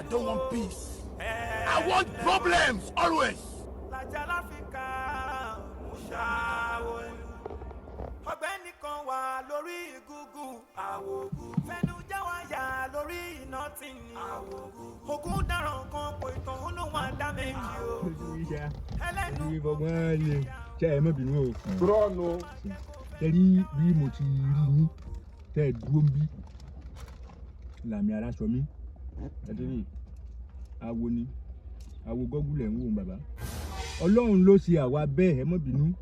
don't want peace. I want problems always. Làjà láfíríkà ṣàwọlú. Ọ̀gbẹ́ni kan wà lórí Google, àwògùn fẹnu jáwáyà lórí iná tí ní àwògùn ogun dáràn kan kò ìtàn ó lóun àdá méjì o ẹlẹ́nu. Ìfọgbọ́n lè ṣe, ẹ má bínú o. Rọ́ọ̀nù. Ṣe rí bí mo ti rí yín tẹ́ ẹ dúró ń bí làmì ara sọ mí. Ẹ ti rí awo ni awo gọ́gùlẹ̀ ń wò bàbá. Ọlọ́run ló ṣe àwa bẹ́ẹ̀. Ẹ má bínú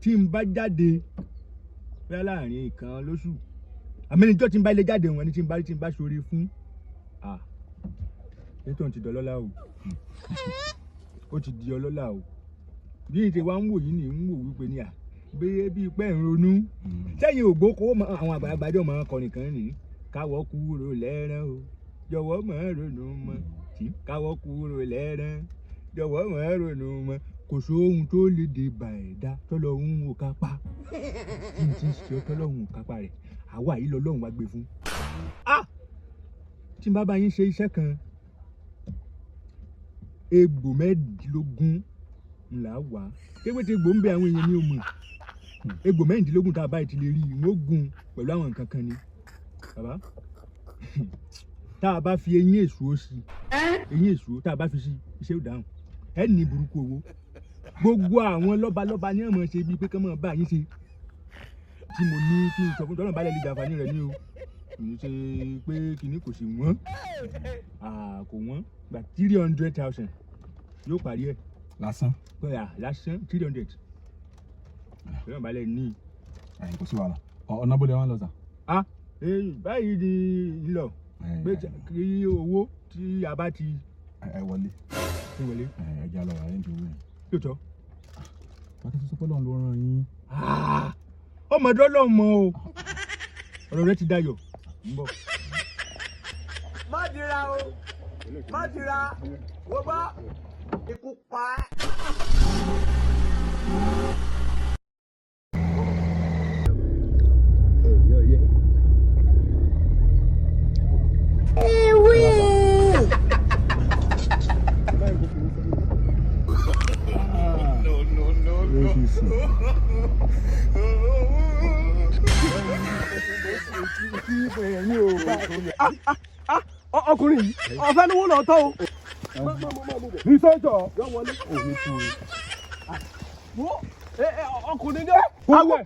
tí n bá jáde bẹ́ẹ̀ láàrin ìkan lóṣù, àmì níjọ́ tí n bá ilé jáde wọn ni tí n bá ṣoore fún à ètò ti dọlọ́lá o, ó ti di ọlọ́lá o. Bí n ṣe wá ń wò yìí ni ń wò wípé ní à bẹ́ẹ̀ bí pẹ́ ń ronú sẹ́yìn ògbó kó àwọn àgbàlagbà jọ máa kọrin kan ní káwọ́ kúrò lẹ́rán o, jọ̀wọ́ máa ronú mọ́ tí káwọ́ kúrò lẹ́rán, jọ̀wọ́ máa ronú mọ́, kò sóhun tó lè dé bá ẹ̀dá tọ́lọ́hún ò kápá. Tí n ti ṣe ọ́ tọ́lọ́hún ò kápá rẹ̀, àwa yìí lọ́lọ́hún wá gbé fún. Ah, tí n bá bá yín ṣe iṣẹ́ kan, egbò 16 ńlá wá tewétegbò ń bẹ. Àwọn èèyàn ní o mọ̀ egbò 16 tá a báyìí ti lè rí ìwọ̀n ogun pẹ̀lú àwọn nǹkan kan ni bàbá. Tá a bá fi eyín èso sí, eyín èso tá a bá fi sí, iṣẹ́ ò dáhùn. Ẹ ní burúkú owó, gbogbo àwọn lọ́balọ́ba ní ọmọ ṣe bíi pé kán mọ̀ bá yín ṣe. Tí mo ní kí n sọ fún tọ́lọ́ balẹ̀ lè jàǹfààní rẹ̀ ní o, kì í ṣe pé kìíní kò sí wọ́n, kò wọ́n. Gba 300,000 yóò parí ẹ̀. Lásán? Pé à lásán, 300 tọ́lọ́ balẹ̀ ní. Ẹ̀yin kò sí wàhálà. Ọ̀nà bó lè wá lọ sà? Ah, báyìí ni ń lọ pé kí owó tí a bá ti Ẹ wọlé. Ṣe wọlé. Ẹ jẹ́ àlọ́ rẹ̀ ń ju owó yẹn. Lóòótọ́. Bàtà tó sọ pé Ọlọ́run ló rán yín. Ọmọdé ọlọ́run mọ o, ọ̀rọ̀ rẹ ti dayọ̀, ń bọ̀. Má dira o, má dira wo bá ikú pa ẹ́. No, no, no, no. Ọkùnrin yìí ọ̀fẹ́ lówó lọ tọ́ o. Ní sọ́jọ́. Yọ wọlé. Òní kú. Wo ọkùnrin dé. Owó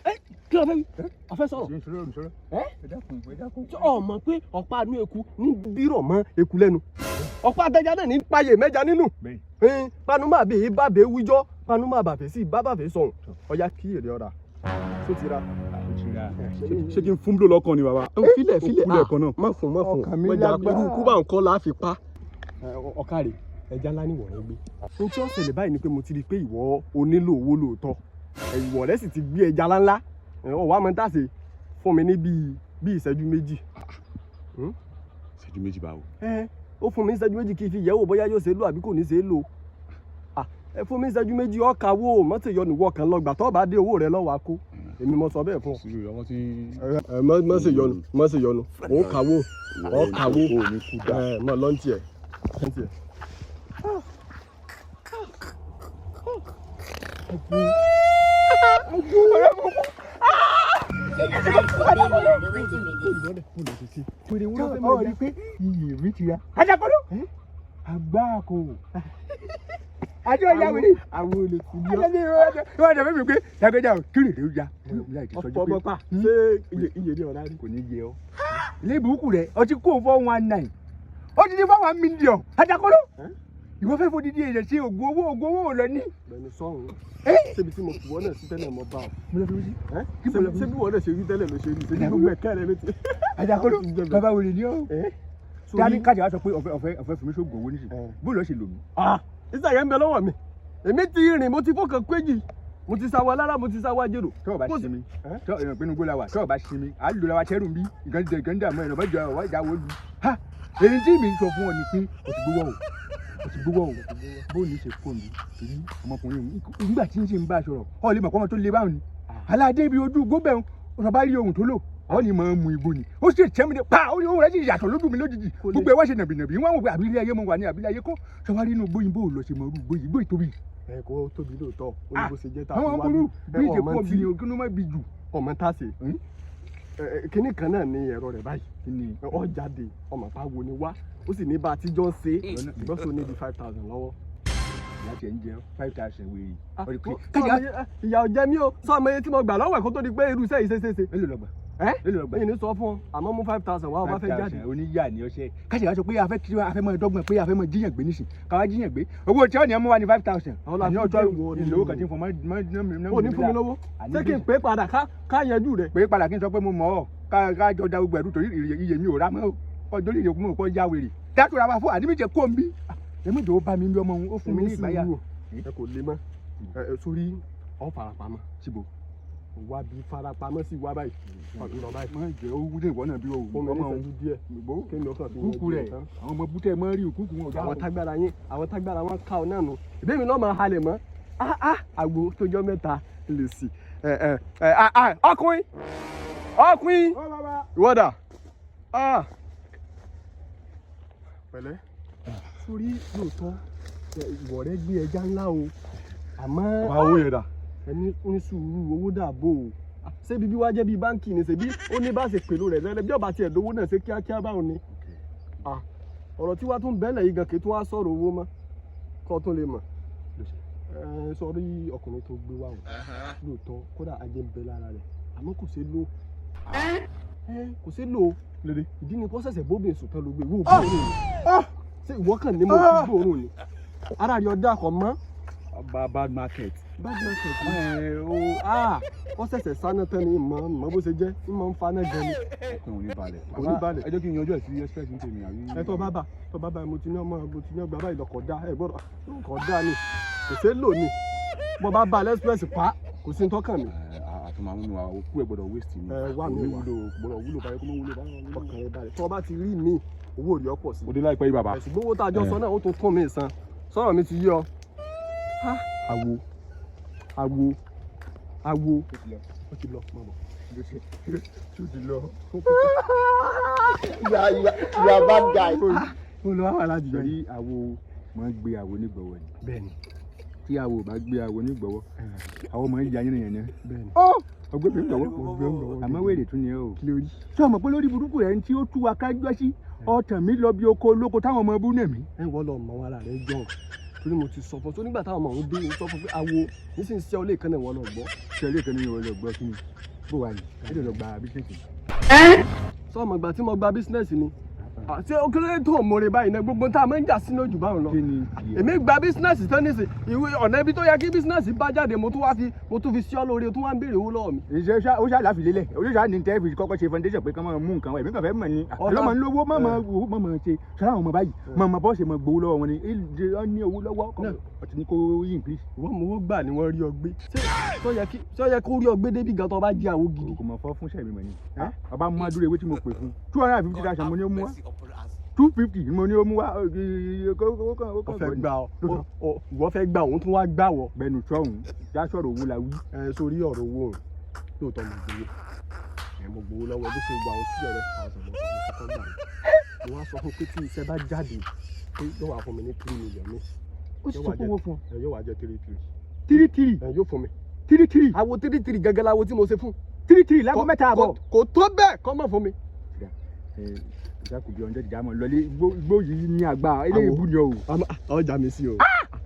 ẹ kí ló fẹ́ wí? Ọ̀fẹ́ sọ̀rọ̀. Ìṣòro ìṣòro. Ẹ? Ẹ dákun, ẹ dákun. Tí ọ mọ̀ pé ọ̀pá inú eku ní bírọ̀ mọ́ eku lẹ́nu, ọ̀pá adẹ́já náà ní payè mẹ́ja nínú. Bẹ́ẹ̀. Panu máa bèé bá bèé wíjọ́, panu máa bàbẹ̀ sí bá bàbẹ̀ sọ̀hún. Ọ̀ya kí èrè ọ̀rà tó ti ra. Ó ti ra. Ṣé kí n fún búlò lọ́kàn ni bàbá? Filẹ̀, filẹ̀. Ó kú lẹ́ẹ̀kan náà. Má fún, má fún. Ọkàn mi mọ̀jà lágbára. irú kú bá ń kọ́ la fi pa. Ọ̀kàrẹ̀ ẹja ńlá ni wọ̀rẹ́ gbé. Ohun tí ó ṣẹlẹ̀ báyìí ni pé mo ti rí i pé ìwọ onílò owó lóòótọ́, ìwọ rẹ sì ti gbé ẹja ńláńlá. Ọ̀ wá mọ tá a ṣe fún mi ní bíi ìṣẹ́jú 2. Ìṣẹ́jú 2 báwo? Ẹ ó fún mi ní ìṣẹ́jú 2 kí n fi yẹ̀wò bóyá yóò ṣe é lò àbí kò ní ṣe é lò. Ẹ fún mi ní ìṣẹ́jú 2, ọkà wo mọ́tò yọnu wọ kan lọ gbà tó bá dé, owó rẹ lọ́wọ́ akó. Èmi mo sọ bẹ́ẹ̀ fún ọ. Sùúrù ọwọ́ tí. Ẹ mọ ṣe yọnu, mọ ṣe yọnu, ó kàwó, ó kàwó. Ó ní kú dá. Ẹ mọ lọ́ntì ẹ lọ́ntì ẹ. Ọ rí pé iyì mi ti ra. Ajakolo. Àgbà kò. Àjọ ìyá wèrè. Àwọn olè ti ní Àjọ ìyá wèrè. Ìwọ́n àjọ mi pé lágbèjà ò kí rèé ya. ọ̀pọ̀ ọmọ pa ṣé iye ní ọ̀rá rí. Kò ní yẹ ọ. Ilé ìbùkún rẹ̀ ọtí kó 419. Ó ti di 4 million. Ajakolo. Ìwọ fẹ́ fodidi èèyàn sí ògùn owó, ògùn owó ò lọ ní. Bẹ́ẹ̀ni sọhùn ṣébi tí mo fi wọ́n náà sí tẹ́lẹ̀ mọ́ bá ọ. Mo lọ fi wí sí. Ẹ́ ṣé bí wọ́n náà ṣe rí tẹ́lẹ̀ ló ṣe rí, ṣe bí gbogbo ẹ̀kẹ́ rẹ ló ti. Ajakolo, bàbá wèrè ni ọ́. Ẹ́ Dání kájà wá sọ pé ọ̀fẹ́ fún mi sóògùn owó nísìnyí. Ẹ. Bó lọ ṣe lò mí? Ìsàyẹ̀ ń bẹ lọ́wọ́ mi, èmi ti rìn, mo ti fọkàn péjì, mo ti sáwọ alára, mo ti sáwọ ajérò. Tọ́ ọ bá Bó ṣe- sinmi, Ẹ́? tọ́ èèyàn pinnu gbó la wà, tọ́ ọ bá sinmi, à ń lò la wa tẹ́rù ń bí nǹkan jẹ nǹkan dààmú ẹ̀rọ mọ́jọ ọ̀wọ́ ìjà wo lu. Ha, èyí tí mi sọ fún ọ ni pé o ti gbowó o, o ti gbowó o, bó o ní ṣe kó mi torí ọmọkùnrin òun nígbà tí ń ṣe ń bá a sọ̀rọ̀, ọ lè mọ̀ pé ọmọ tó le báwọn ni. Aládé ibi ojú gómẹ̀ ń sọ bá rí ohun tó lò. Ọ ní máa ń mu igbó ni. Ó sì tẹ́ mi dé pa ó ní òun rẹ̀ sì yàtọ̀ lójú mi lójijì. Kò lè- Gbogbo ẹ̀ wá ṣe nàbìnàbì wọ́n wò pé àbí ilé ayé mo wà ní àbí ilé ayé kọ́. Ṣé wàá rí inú gbóyin bó lọ ṣe mọ irú gbóyin gbóyin tóbi. Ẹ kò tóbi lóòótọ́, ó ní bó ṣe jẹ́ tá a fi Àwọn wá burú bí. bí Ẹ, ìṣe ọmọ pọ̀ tí bí ni ogún ló má bi jù. Ọmọ tá a ṣe. Hmm? Ẹ, ẹ, kinní kan náà ni ẹ̀rọ rẹ̀ báyìí. Kí ni? Ẹ, ọ jáde ọmọ pa wo ni wá, ó sì ní bá a tíjọ́ ń ṣe é, ṣùgbọ́n sọ ní di 5,000 lọ́wọ́. Ìyá tiẹ̀ ń jẹ 5,000 wèrè. Ah, Ọ̀rẹ́ ó- kájà sọ ọmọ yẹn- ìyà ò jẹ mí o, sọ ọmọ yẹn tí mo gbà lọ́wọ́ ẹ̀ kó tó di pé irú iṣẹ́ yìí ṣe é ṣe. Èló lọ gbà? Ẹ Èló lọ gbà? ẹ̀yin ní sọ fún ọ, àmọ́ mú 5,000 wá, o bá fẹ́ jáde. 5,000 oníyà ni ọṣẹ. Kájà wá sọ pé a fẹ́ kí a fẹ́ mọ dọ́gbọ̀n pé a fẹ́ mọ jíyàn gbé nísìn. Káwá jíyàn gbé. Owó tí ọ̀nà mú wa ní 5,000. Àwọn la Àní fi ọjọ́ jẹ́ ìwọ ni. ìlówó kan tí ń fọ mọ́. O ní fún mi lówó, ṣé kí n pè é padà ká yanjú rẹ̀? Pé padà kí n sọ pé mo mọ̀ ọ́ ká jọ da gbogbo ẹ̀rú torí iye mi ò rà mọ́ o. Ọjọ́ lè yẹ kó ya wèrè. Dátúrà wa fún àdìmíjẹ kó n bí. Èmi jòó bá mi bí ọmọ òun ó fún mi ní ìgbáyà. Sùúrù, ẹ kò lè mọ́ ẹ ẹ, sórí ọ farapamọ́. Síbo. Wá bí farapamọ́ sí wá báyìí, ọdún lọ báyìí. Má jẹ́ ó wúlé ìwọ náà bí o. Fún mi ní Ọmọ òun ìṣẹ́jú díẹ̀ gbogbo kí ni ọkàn fi kúkú yanjú rẹ̀ ẹ̀ tán. àwọn ọmọ bútẹ́ mọ́ rí òkúkú wọn ò dá. Àwọn tágbára yín, àwọn tágbára wọn ká ọ náà nù, ìbéèrè mi náà máa halẹ̀ mọ́. Ah ah, àgbo tójọ́ mẹ́ta lè sí ẹ ẹ ẹ ah ah, ọkùnrin ọkùnrin Ó bàbá. ìwọ́dà ah pẹ̀lẹ́. Sórí lóòótọ́ ẹ, ìwọ rẹ gbé ẹja ńlá o, àmọ́ Bàbá, owó yẹn dà? Ẹni ní sùúrù, owó dàbò o. Ṣé bíbí wá jẹ́ bíi báńkì ni? Ṣebí ó ní bá ṣe pèlú rẹ̀ lẹ́lẹ́ bí ọba tiẹ̀ lówó náà ṣe kíákíá báwọn ni. Ah, ọ̀rọ̀ tí wàá tún bẹ́lẹ̀ yìí gan kì í tún wá sọ̀rọ̀ owó mọ́ kọ́ tún lè mọ̀. Ẹ sọrí ọkùnrin tó gbé wá o, lóòótọ́ kódà ajé ń bẹ lára rẹ̀, àmọ́ kò ṣeé lò. Ẹ kò ṣeé lò. Lédè. Ìdí ni kó ṣẹ̀ṣẹ̀ bóbìn sùn tán ló gbé ìwé ògbóòrùn ni. Ṣé ìwọ kàn ní mo fi gbóòórùn ni ara rẹ̀ ọ̀dà kọ̀ mọ́? Bad market. Bad market ẹ o. Ah, wọ́n ṣẹ̀ṣẹ̀ sáná tán ni mọ̀ mọ̀ bó ṣe jẹ́ ń mọ̀ ń faná gan ni. Ọkàn ò ní balẹ̀. Kò ní balẹ̀. Ẹ jẹ́ kí n yanjú ẹ̀ sí express ní tèmi àbí. Ẹ tọ́ bá bá mo ti ní ọmọ, mo ti ní ọgbà báyìí lọkọ̀ dá ẹ gbọ́dọ̀ kọ̀ dá ni, kò ṣeé lò ní bọ́ bá ba express pa, kò sí ní tọ́kàn mi. Ẹ, àtúmọ̀ àwọn ọmọ òkú ẹ̀ gbọ́dọ̀ waste ni. Ẹ wá mi Kò ní wá. wúlò, gbọ́dọ̀ wúlò báyìí, kó mọ́ wúlò báyìí. Ọkàn rẹ balẹ̀, tọ́ bá ti rí mi owó rí ọ̀pọ̀ sí. Mo dé láìpẹ́ yìí, bàbá. Ṣùgbọ́n owó tá a jọ sọ náà ó tún tún mi san, sọ̀rọ̀ mi ti yí ọ. Ha, àwo àwo àwo, ó ti lọ mọ̀ bọ̀. Tí ó ti lọ. You are bad guy. Ó lọ wá wà láti jọ yìí. Torí àwo máa ń gbé àwo nígbọ̀wọ́ ni. Bẹ́ẹ̀ni. Tí àwo ò bá gbé àwo nígbọ̀wọ́, àwo máa ń ya yín yẹn ni. Bẹ́ẹ̀ni. Ọgbẹ́ mi gbọ̀wọ́. Mo gbé ń gbọ̀wọ́. Àmọ́ wèrè tún ni ẹ o. Kí ló rí? Ṣé o mọ̀ pé lórí burúkú rẹ̀ tí ó tú wa kájọ́ sí ọ̀tàn mi lọ bí oko olóko táwọn ọmọ ibú nà mí. Ẹ wọ́n lọ mọ ara rẹ jọ, torí mo ti sọ fún ọ tó nígbà táwọn ọmọ òun dé, mo sọ fún pé awo nísìnyí sí ọ lè kán náà, wọ́n lọ gbọ́. Ṣé ilé ìkànnì ìwọ lọ gbọ́ kí ni? Bó wà ní? Ẹ lè lọ gba business. Sọ ọmọ ìgbà tí mo gba business ni àti ó kéré tó mọ̀rẹ́ báyìí náà, gbogbo tá a máa ń jà sínú ojú báwọn lọ. Kí ni tiẹ̀? Èmi gba business tán nísìn, ìwé ọ̀nà ibi tó yẹ kí business bá jáde, mo tún wá fi mo tún fi sí ọ lórí, o tún wá ń béèrè owó lọ́wọ́ mi. Ìṣe ṣá ó ṣá láfilélẹ̀, ó ṣá ní tẹ́ fi kọ́kọ́ ṣe foundation pé kán máa mú nǹkan wá, èmi kàn fẹ́ mọ̀ ni. Ọ̀la- Àlọ́ máa ń lówó, má máa wò ó, má máa ṣe ṣọlá àwọn ọmọ báyìí, má máa bọ́ọ̀ṣẹ̀ máa gbowó lọ́wọ́ wọn ni, ó ní owó lọ́wọ́ ọtí ní kó increase. Ìwọ mọ owó gbà ni wọ́n rí ọ gbé, ṣé ṣó yẹ kó rí ọ gbé débi gan tó bá jí àwo gidi? Kò mọ̀ fọ́ fún sẹ́mi mọ̀ ni. Ọba mú adúrú ewé tí mo pè fún 250,000 mo ní ó mú wá, 250 mo ní ó mú wá. Ó fẹ́ gbà ọ, ìwọ fẹ́ gbà, òun tún wá gbà wọ. Bẹnu sọ̀hún já sọ̀rọ̀ owó la wí. Ẹ sórí ọ̀rọ̀ owó òun, lóòótọ́ mo gbowó ẹ, mo gbowó lọ́wọ́ bó ṣe gba àwọn 200,000 mo sọ fún kọ́kọ́ gbà mí, mo wá sọ fún pé tí iṣẹ́ bá jáde pé yóò wá fún mi ní 3 million mi. Ó sì sọ pé owó fún ọ. Ẹ yóò wá jẹ́ three three. Three three. Ẹ yóò fún mi. Three three. Àwo three three gẹ́gẹ́ láwo tí mo ṣe fún. Three three láago 3:30. Kò tó bẹ́ẹ̀ kọ́ mọ̀ fún mi. Ìjà kò bí ọ̀njẹ́ ìjà mọ̀ lọlé igbó yìí ní àgbà eléyìí bú ni o. Ọjà mi sí o,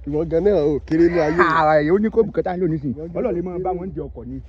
ìwọ gan náà ò kéré ní ayé. Ààrẹ ó ní kó bùkátà ń lò nísìnyí, ọlọ́ọ̀lẹ́ máa bá wọn di ọkọ̀ ni.